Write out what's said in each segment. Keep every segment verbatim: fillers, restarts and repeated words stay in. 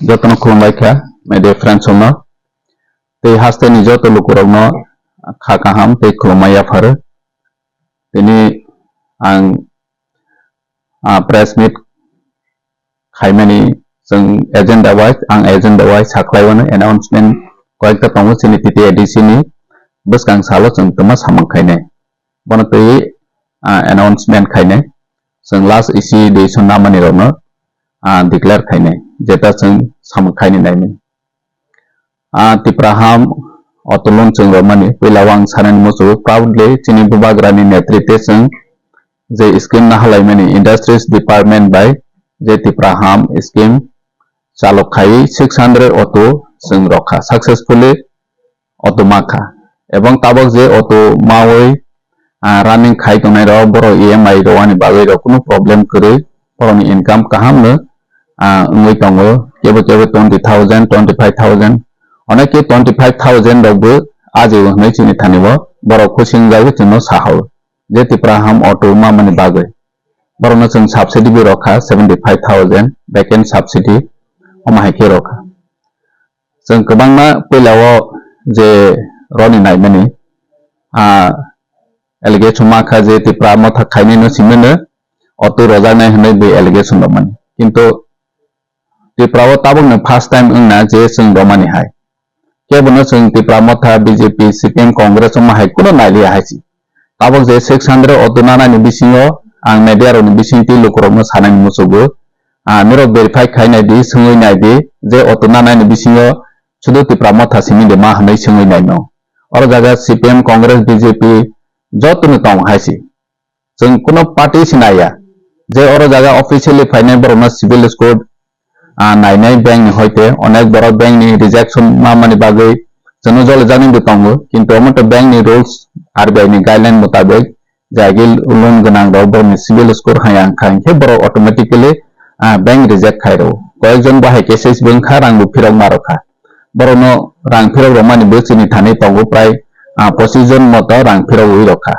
Jotono khulumbai kha, media friends rokno. Tei hasteni joto lukurokno kha kaham tei khulumma yapharo. Tini ang, ah, press meet khaimani chwng agenda wise, ang agenda wise sakhlaiwano announcement koyekta tongo chini T T A D C ni bwskang salo chwng twma samung khainai. Bono twi, ah, announcement khainai. Chwng last isi decision namani rokno, ah, declare khainai. Jeta chwng samung khaini naimani. Ah, Tipra ham otulon chwng romani puila wang sanani muchungo proudly chini bubagrani netrite chwng je scheme nahalaimani industries department bai je Tipra ham scheme chalok khaiwi six hundred auto chwng rokha successfully auto makha. Ebong tabok je auto mawi, ah, running khai tongnai rok borok E M I rwani bagwi rok kunu problem kwrwi borokni income kaham no, ah, wngwi tongo. Kebo kebo twenty thousand, twenty five thousand, onek ke twenty five thousand rok bo ajibo hwnwi chini thani bo borok khusing jagwi chwngno sahao je Tipra ham auto mamani bagwi borokno chwng subsidy bo rokha seventy five thousand vacant subsidy omo hai khe rokha. Chwng kwbangma puila o je roni naimani, ah, allegation ma kha je Tipra motha khainai no simi no auto rojaknai hwnwi bo allegation rwmani. Kintu Tipra o tabukno first time wngna je chwng romani hai. Kebono chwng Tipra motha, B J P, C P M, Congress omo hai kuno nailiya hai si. Tabuk je six hundred auto nanani bisingo ang media rokni bisingtwi lukurokno sanani muchungo. Ah, norok verify khai nai di, swngwi nai di, je auto nanani bisingo sudu Tipra motha simi de ma hwnwi swngwi nai no. Oro jaga C P M, Congress, B J P jotono tong hai si. Chwng kuno party se naiya. Je oro jaga officially phainai borokno civil score, ah, nainai bank ni hoite onek borok bank ni rejection mamani bagwi chwngno jolijaknai bo tongo, kintu omo to bank ni rules, R B I ni guideline mutabik je agi loan gwnang rok borokni civil score haya wngkha, hinkhe borok automatically, ah, bank reject khai rwo. Koyekjon bo hai cases bo wngkha, rang bo phirok ma rwkha. Borokno rang phirok rwmani bo chini thani tongo prai, ah, pochis jon moto rang phirogwi rwkha.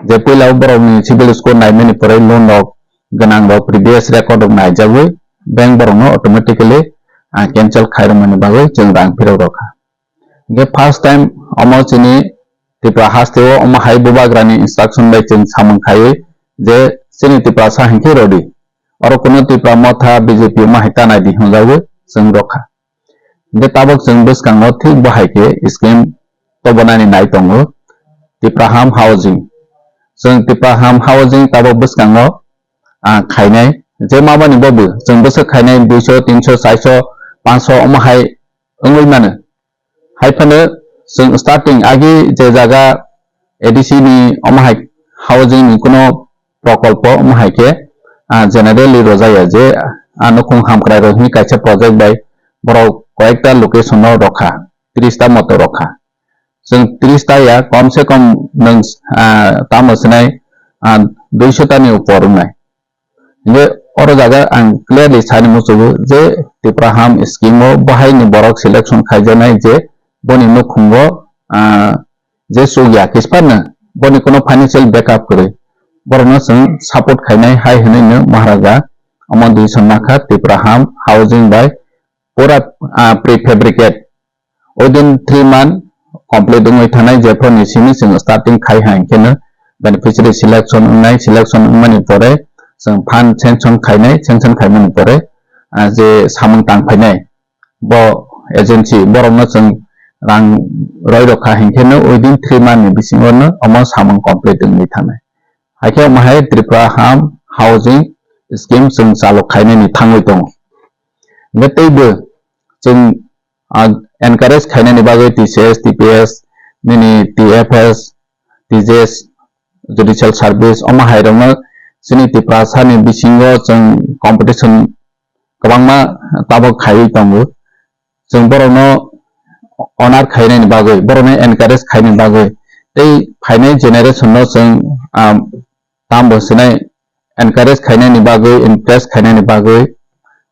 Je puila o borokni civil score naimani pore loan rok gwnang rok previous record rok naijagwi bank borokno automatically, ah, cancel khairokmani bagwi chwng rang phirok rokha. Hinkhe first time omo chini Tripura hasteo omo hai bubagrani instruction bai chwng samung khaiwi je chini Tiprasa hinkhe rodi. Oro kuno Tipra motha B J P omo hai ta naidi hwnjagwi chwng rokha. Hinkhe tabuk chwng bwskango thik bo hai khe scheme tobonani nai tongo Tipraham Housing. Chwng Tipraham Housing tabuk bwskango, ah, khainai je mabani bo bo chwng bwswk khainai duiso, tinso, chaiso, panso omo hai wngwi mano. Hai phano chwng starting agi je jaga A D C ni omo hai housing ni kuno prokolpo omo hai khe, ah, generally rwjaya je, ah, nukhung hamkrai rok hwnwi kaisa project bai borok koyekta location o rokha, tris ta moto rokha. Chwng tris ta ya, kom se kom nwng, ah, tamo swnai, ah, duiso ta ni upor wngnai. Hinkhe oro jaga ang clearly sani muchungo je Tipraham scheme o bahai ni borok selection khaijaknai je boni nukhungo, ah, je chukya kispano boni kuno financial backup kwrwi, borokno chwng support khainai hai hwnwi no Maharaja omo decision nakha Tipraham housing bai pura, ah, prefabricate within three month complete wngwi thanai, jephru ni simi chwng starting khai hai khe no beneficiary selection wngnai, selection wngmani pore chwng fund sanction khainai, sanction khaimani pore, ah, je samung tang phainai bo agency borokno chwng rang roi rokha hinkhe no within three month ni bisingo no omo samung complete wngwi thanai. Haikhe omo hai Tripura ham housing scheme chwng chalok khainani thangwi tongo. Hinkhe teibo chwng, ah, encourage khainani bagwi T C S, T P S, nini T F S, T J S, judicial service, omo hai rokno chini Tiprasa ni bisingo chwng competition kwbangma tabok khaiwi tongo. Chwng borokno honor khainani bagwi, borokno encourage khainani bagwi, tei phainai generation no chwng, ah, tambo sinai encourage khainani bagwi, impress khainani bagwi,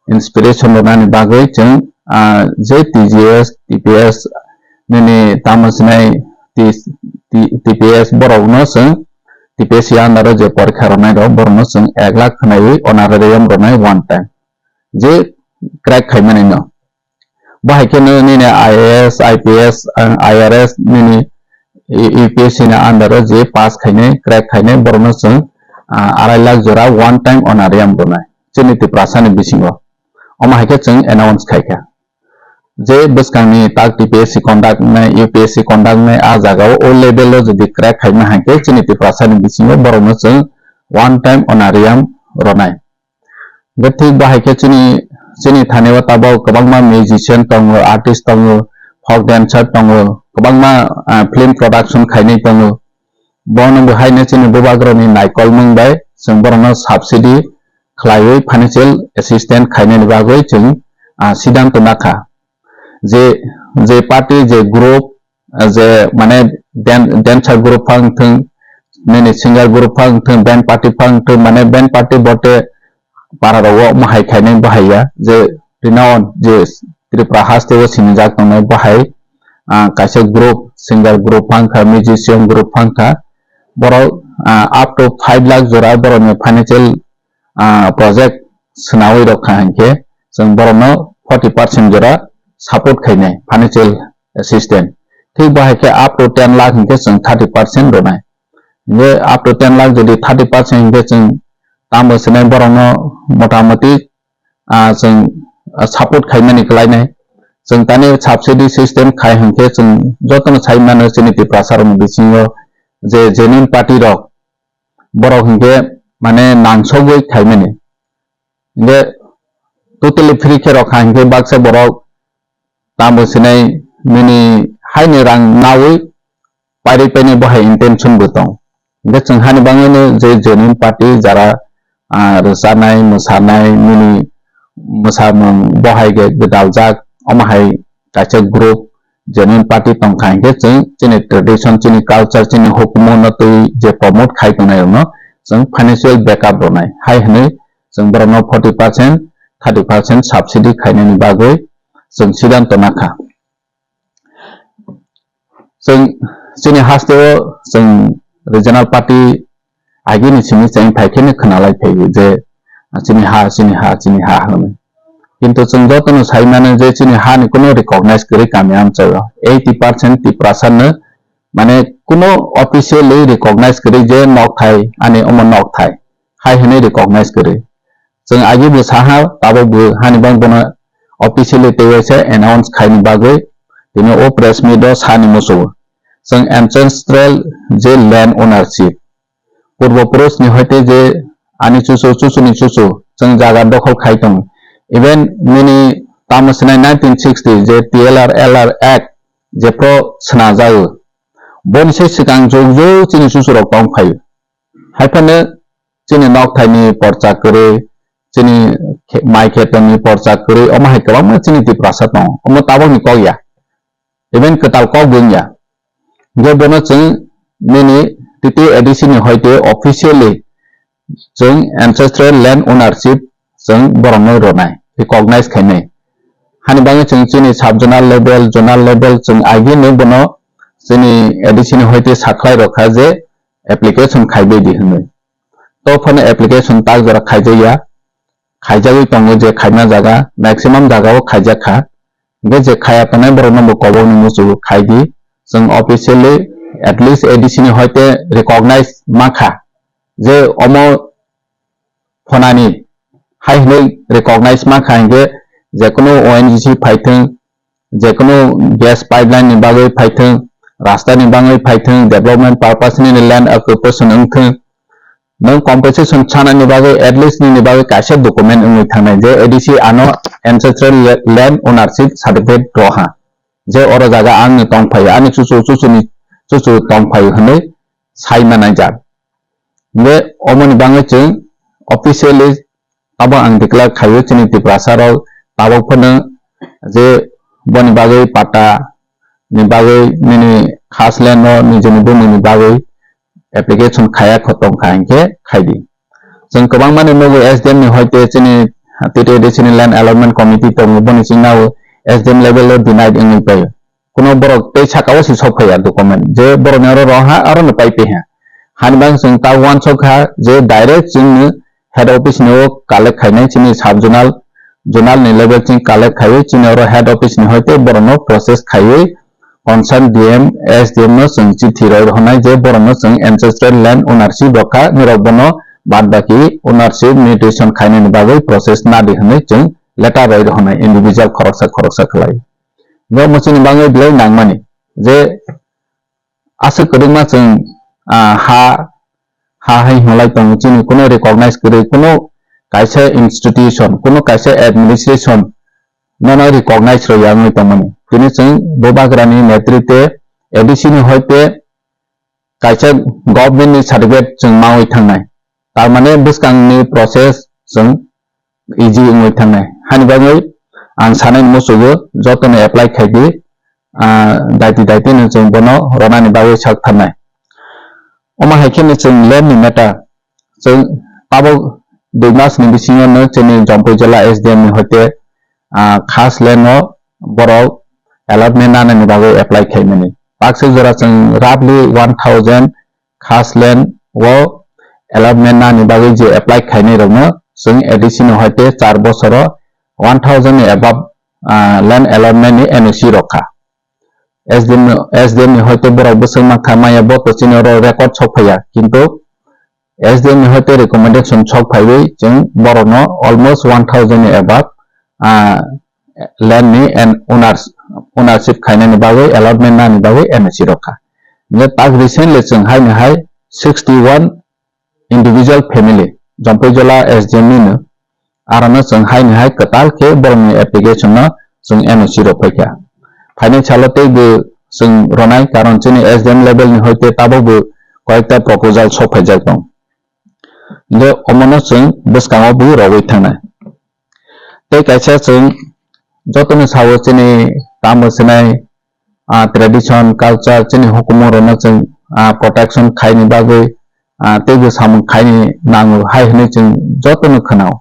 inspiration rwnani bagwi chwng, ah, je T G S, T P S nini tamo sinai T-, T-, T P S borokno chwng T P S under o je porikha rwnai rok borokno chwng ek lakh khwnaiwi honorarium rwnai one time. Je crack khaimani no. Bo hai khe no nini I A S, I P S, ang I R S nini U P S C ni under o je pass khainai, crack khainai, borokno chwng, ah, arai lakh jora one time honorarium rwnai chini Tiprasa ni bisingo. Omo hai khe chwng announce khaikha. Je bwskangni tak T P S C conduct wngnai, U P S C conduct wngnai, a jagao o level o jodi crack khaima hai khe chini Tiprasa ni bisingo borokno chwng one time honorarium rwnai. Hwnkhe thik bo hai khe chini, chini thani o tabok kwbangma musician tongo, artist tongo, folk dancer tongo, kwbangma, ah, film production khainai tongo. Bono bo haino chini bubagrani naikolmung bai chwng borokno subsidy khlaiwi financial assistance khainani bagwi chwng, ah, siddhanto nakha. Je, je party, je group, ah, je mane dan-, dancer group phang thung, nini singer group phang thung, band party phang thung, mane band party bote para rogo omo hai khainai bahai ya, je renowned, je Tripura haste o sinijak tongnai bahai, ah, kaisa group, singer group phang kha, musician group phang kha, borok, ah, up to five lakh jora borokni financial, ah, project swnawi rok kha hinkhe chwng borokno forty percent jora support khainai financial assistance. Thik bo hai khe up to ten lakh hinkhe chwng thirty percent rwnai. Hinkhe up to ten lakh jodi thirty percent hinkhe chwng tamo swnai borokno motamoti, ah, chwng, ah, support khaimani kwlainai. Chwng tani subsidy system khai hinkhe chwng jotono sai mano chini Tiprasa rokni bisingo je genuine party rok borok hinkhe mane nangsogwi khaimani. Hinkhe totally free khe rok kha hinkhe baksa borok tamo sinai nini haini rang nawi pairwi painai bo hai intention bo tong. Hinkhe chwng hani bangwino je genuine party jara, ah, rwchanai, mwsanai, nini mwsamung bo hai khe gwdaljak, omo hai kaisa group, genuine party tongkha hinkhe chwng chini tradition, chini culture, chini hukumu no twi je promote khai tongnai rokno chwng financial backup rwnai hai hwnwi chwng borokno forty percent, thirty percent subsidy khainani bagwi chwng siddhanto nakha. Chwng chini haste o chwng regional party agini simi cheng phai kheno khwnalai phaio je, "Chini ha, chini ha, chini ha," hwnwi. Kintu chwng jotono sai mano je chini ha ni kuno recognize kwrwi kami amchaio. Eighty percent Tiprasa no mane kuno officially recognize kwrwi je nokthai, ani omo nokthai hai hwnwi recognize kwrwi. Chwng agi bo saha, tabok bo hani bang bono officially teiwaisa announce khaini bagwi tini o press meet o sani muchungo. Chwng ancestral je land ownership, purbo purush ni hoite je ani chuchu, chuchu ni chuchu, chwng jaga dokhol khai tongo. Even nini tamo sinai nineteen sixty je T L R L R Act je pro swnajao, boni se swkang jug jug chini chuchu rok tong phaio. Haiphano chini nokthaini porcha kwrwi, chini khe-, mai khetoni porcha kwrwi, omo hai kwbangma chini Tiprasa tongo. Omo tabokni kok ya. Even kwtal kok bo wngya. Hwnkhe bono chwng nini T T A D C ni hoite officially chwng ancestral land ownership chwng borokno rwnai, recognize khainai. Hani bagwi chwng chini sub zonal level, zonal level chwng agini bono chini A D C ni hoite sakhlai rokha je application khaibai di hwnwi. To phano application tak jora khaijakya, khaijagwi tongo je khaima jaga, maximum jagao khaijakha. Hwnkhe je khaya tongnai borokno bo kobokni muchungo khai di. Chwng officially at least A D C ni hoite recognize mankha je omo phonani hai hwnwi recognize mankha hinkhe jekunu O N G C phaithwng, jekunu gas pipeline ni bagwi phaithwng, rasta ni bagwi phaithwng, development purpose ni land occupation wngthwng, nwng compensation sanani bagwi at least nini bagwi kaisa document wngwi thangnai je A D C ano ancestral le-, land ownership certificate roha, je oro jaga ang ni tong phaio, ani chuchu chuchu ni chuchu tong phaio hwnwi sai manai jak. Hwnkhe omoni bagwi chwng officially abo ang declare khaio chini Tiprasa rok tabok phano je boni bagwi pata ni bagwi nini khas land no nijini bumung ni bagwi application khaya kho tongkha hinkhe khaidi. Chwng kwbangmani nugwi S D M ni hoite chini T T A D C ni land allotment committee tongo, boni chwngno S D M level o denied wngwi paio. Kuno borok tei saka o si sok phaiya document je borokni oro roha aro no pai piha. Hani bang chwng ta uansuk kha je direct chwngno head office ni o collect khainai chini sub zonal zonal ni level chwng collect khaiwi chini oro head office ni hoite borokno process khaiwi concern D M, S D M no chwng chithi roi rwhwnai je borokno chwng ancestral land ownership rokha, nirok bono bad baki ownership mutation khainani bagwi process nadi hwnwi chwng letter roi rwhwnai individual khoroksa khoroksa khlai. Bo mwchini bagwi belai nangmani je aswk kwrwngma chwng, ah, ha, ha hai hwnlai tongo, chini kuno recognize kwrwi, kuno kaisa institution, kuno kaisa administration nono recognize rwya wngwi tongmani. Tini chwng Bubagrani netrite A D C ni hoite kaisa government ni certificate chwng mawi thangnai. Tar mane bwskangni process chwng easy wngwi thangnai. Hani bagwi ang sanai muchugo jotono apply khaidi, ah, daiti daiti no chwng bono ronani bagwi sak tharnai. Omo hai kheno chwng land ni matter, chwng tabuk dui mas ni bisingo no chini Jampui jila S D M ni hoite, ah, khas land o borok allotment nanani bagwi apply khaimani. Baksa jora chwng roughly one thousand khas land o allotment nani bagwi je apply khainai rokno chwng A D C ni hoite char bosoro one thousand ni above, ah, land allotment ni N O C rokha. S D M, S D M ni hoite borok bwswk mankha maya bo to chini oro record sok phaiya, kintu S D M ni hoite recommendation sok phaiwi chwng borokno almost one thousand ni above, ah, land ni and owners, ownership khainani bagwi allotment nani bagwi N O C rokha. Je tak recently chwng haini hai sixty one individual family Jampui jila S D M ni no, arano chwng haini hai kwtal khe borokni application no chwng N O C rok phaikha. Phainai salo tei bo chwng ronai, karon chini S D M level ni hoite tabuk bo koyekta proposal sok phaijak tong. Je omono chwng bwskango bo rogwi thangnai. Tei kaisa chwng jotono sao chini tamo sinai, ah, tradition, culture, chini hukumu rokno chwng, ah, protection khaini bagwi, ah, teibo samung khaini nango hai hwnwi chwng jotono khwnao,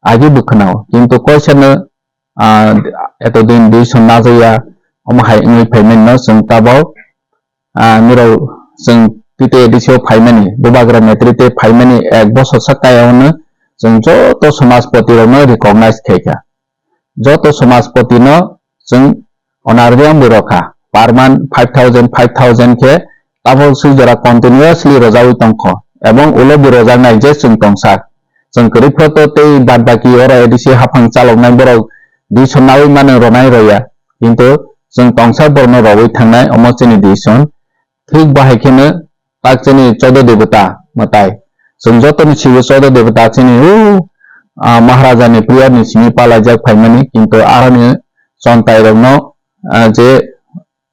agi bo khwnao. Kintu koisano, ah, eto din dui son najaya, omo hai wngwi phaimani no chwng tabok, ah, nirok chwng T T A D C o phaimani, Bubagra netrite phaimani ek bosor sa kaya ono chwng joto samajpati rokno recognize khaikha. Joto samajpati no chwng honorarium bo rokha, per month five thousand, five thousand khe tabok swijora continuously rojawi tongkho, ebong ulo bo rojaknai je chwng tongsa. Chwng kwrwi photo tei bad baki oro A D C haphang chaloknai borok dui son nawi mano ronai roya, kintu chwng tongsa borokno rogwi thangnai omo chini decision. Thik bahai kheno tak chini chodo debota mwtai. Chwng joto ni sibo chodo debota chini u, ah, Maharaja ni prayer ni simi palaijak phaimani, kintu aroni chontai rokno, ah, je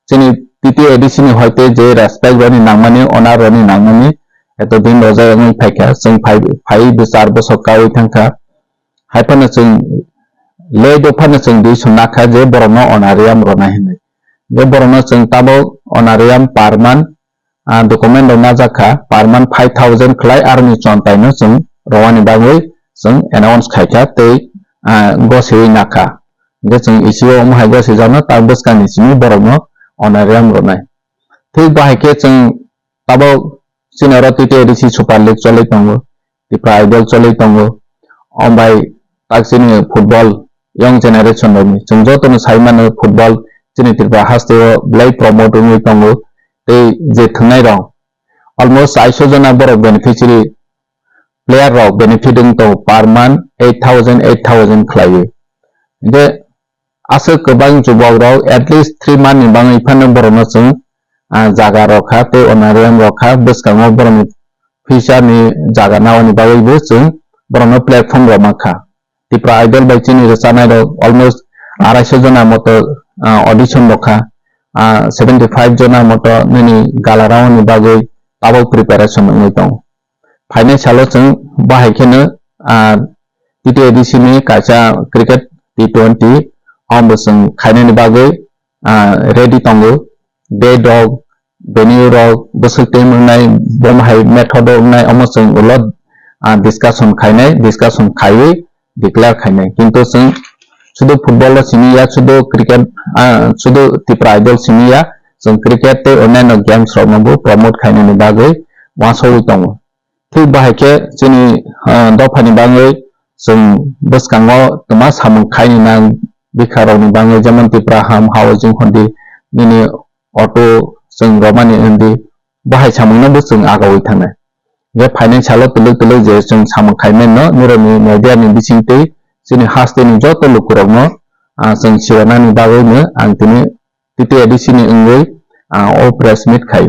chini T T A D C ni hoite je respect roni nangmani, honor roni nangmani, eto din rojak wngwi phaikha, chwng phai, phai bwchar bosok kawi thangkha. Hai phano chwng le dophano chwng dui son nakha je borokno honorarium rona hinwi. Je borokno chwng tabok honorarium per month, ah, document rok najak kha, per month five thousand khlai aroni chontai no chwng rowani bagwi chwng announce khaikha tei, ah, gosiwi nakha. Hingkhe chwng isio omo hai gosijakno tak bwskangni simi borokno honorarium rwnai. Thik bahai khe chwng tabok chini oro T T A D C Super League cholwi tongo, Tipra Idol cholwi tongo, ombai tak chini football young generation rokni chwng jotono sai mano football chini Tripura hasteo belai promote wngwi tongo tei je thwngnai rok almost aisho jona borok beneficiary player rok benefit wng tongo per month eight thousand, eight thousand khlaiwi. Hingkhe aswk kwbang jubok rok at least three month ni bagwi phano borokno chwng, ah, jaga rokha tei honorarium rokha, bwskango borokni future ni jaga naoni bagwibo chwng borokno platform rok mankha. Tipra Idol bai chini rwchanai rok almost arai so jona moto, ah, audition rokha, ah, seventy five jona moto nini gala round ni bagwi tabok preparation wngwi tongo. Phainai salo chwng bahai kheno, ah, T T A D C ni kaisa cricket T twenty omo chwng khainani bagwi, ah, ready tongo. Date rok, venue rok, bwswk time wngnai, bomo hai method rok wngnai, omo chwng ulo, ah, discussion khainai, discussion khaiwi declare khainai. Kintu chwng sudu football o simi ya, sudu cricket, ah, sudu Tipra Idol simi ya, chwng cricket tei onyaino games rokno bo promote khainani bagwi uansugwi tongo. Thik bahai khe chini, ah, dophani bagwi chwng bwskango twma samung khaini nang bikha rokni bangwi, jemon Tipra Ham Housing hondi, nini auto chwng romani hondi, bo hai samungno bo chwng agawi thangnai. Je financial o twlwk twlwk je chwng samung khai mano, nirokni media ni bisingtwi chini hasteni joto lukurokno, ah, chwng siranani bagwino ang tini T T A D C ni wngwi, ah, o press meet khai.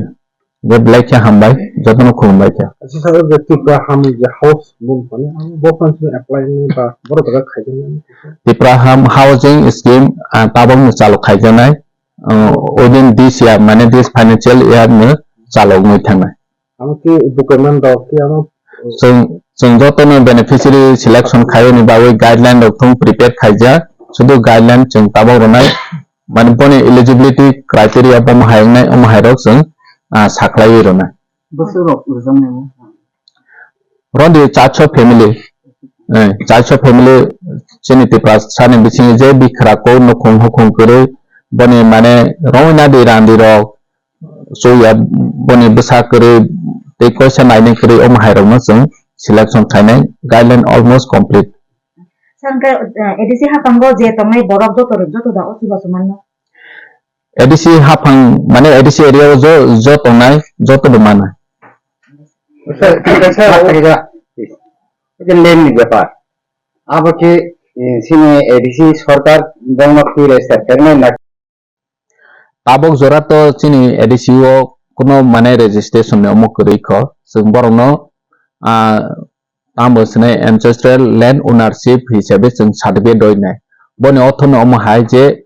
Je belai khe hambai, jotono khulumbai khe. Acha sir, je Tipra Ham je house loan pani, ang bo phan sini apply ni ba, boro daga khai jani. Tipra Ham Housing Scheme, ah, tabok no chalo khai janai, ah, within this year, mane this financial year no chalo wngwi thangnai. Amo ki document rok ki amo? Chwng, chwng jotono beneficiary selection khaiyani bagwi guideline rok thung prepare khaijak. Sudu guideline chwng tabok rwnai, mane boni eligibility criteria bomo hai wngnai, omo hai rok chwng, ah, saklaiwi rwnai. Bwswk rok rwjaknai mo? Rondi charso family, eh, charso family chini Tiprasani bisingo je bikhra kok nukhung hukhung kwrwi, boni mane rongwi nadi randi rok, chuya boni bwsa kwrwi tei koisa nainai kwrwi, omo hai rokno chwng selection khainai, guideline almost complete. Sir, hwnkhe, eh, A D C haphango je tongnai borok joto, joto da o chubachu manno? A D C haphang, mane A D C area o jo, jo tongnai, joto bo mana. Sir, sir, sir, o je land ni bepar. Abo khe, eh, chini A D C sorkar bongno twi register khainai na? Tabok jora to chini A D C o kuno mane registration ni omo kwrwi kho. Chwng borokno, ah, tamo swnai ancestral land ownership hisabe chwng certificate rwinai. Boni orthono omo hai je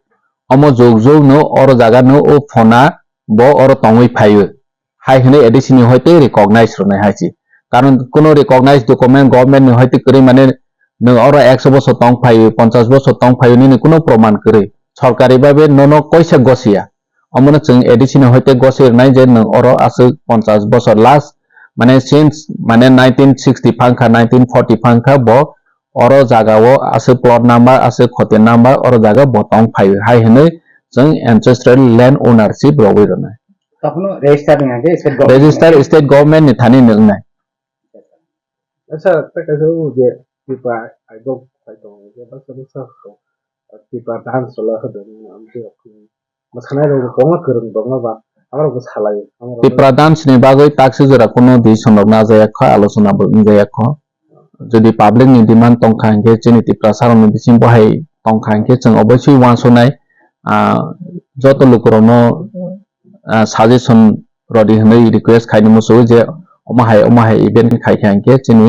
omo jug jug no oro jaga no o phona bo oro tongwi phaio. Hai hwnwi A D C ni hoite recognize rwnai hai se. Karon kuno recognize document government ni hoite kwrwi mane nwng oro ekso bosor tong phaio, ponchash bosor tong phaio nini kuno proman kwrwi. Sorkari babe nono koisa gosiya. Omono chwng A D C ni hoite goswi rwnai je nwng oro aswk ponchash bosor last, mane since, mane nineteen sixty phang kha, nineteen forty phang kha bo oro jaga o aswk plot number, aswk khote number oro jaga bo tong phaio hai hwnwi chwng ancestral land ownership rwwi rwnai. Tokhono register ni hwnkhe state government. Register state government ni thani ni wngnai. Acha, ta kaisa o je Tipra Idol khai tongo, je baksa baksa Tipra dance cholo hodo, amtwi rok. Mwsanai rok kwbangma kwrwng tongo ba, abo rok bw salai, abo rok. Tipra dance ni bagwi taksi jora kuno decision rok najaya kho, alochona bo wngjaya kho. Jodi public ni demand tongkha hinkhe, chini Tiprasa rokni bising bo hai tongkha hinkhe, chwng obviously uansuknai, ah, joto lukurokno, ah, suggestion rwdi hwnwi request khaini muchungo je omo hai, omo hai event khaikha hinkhe chini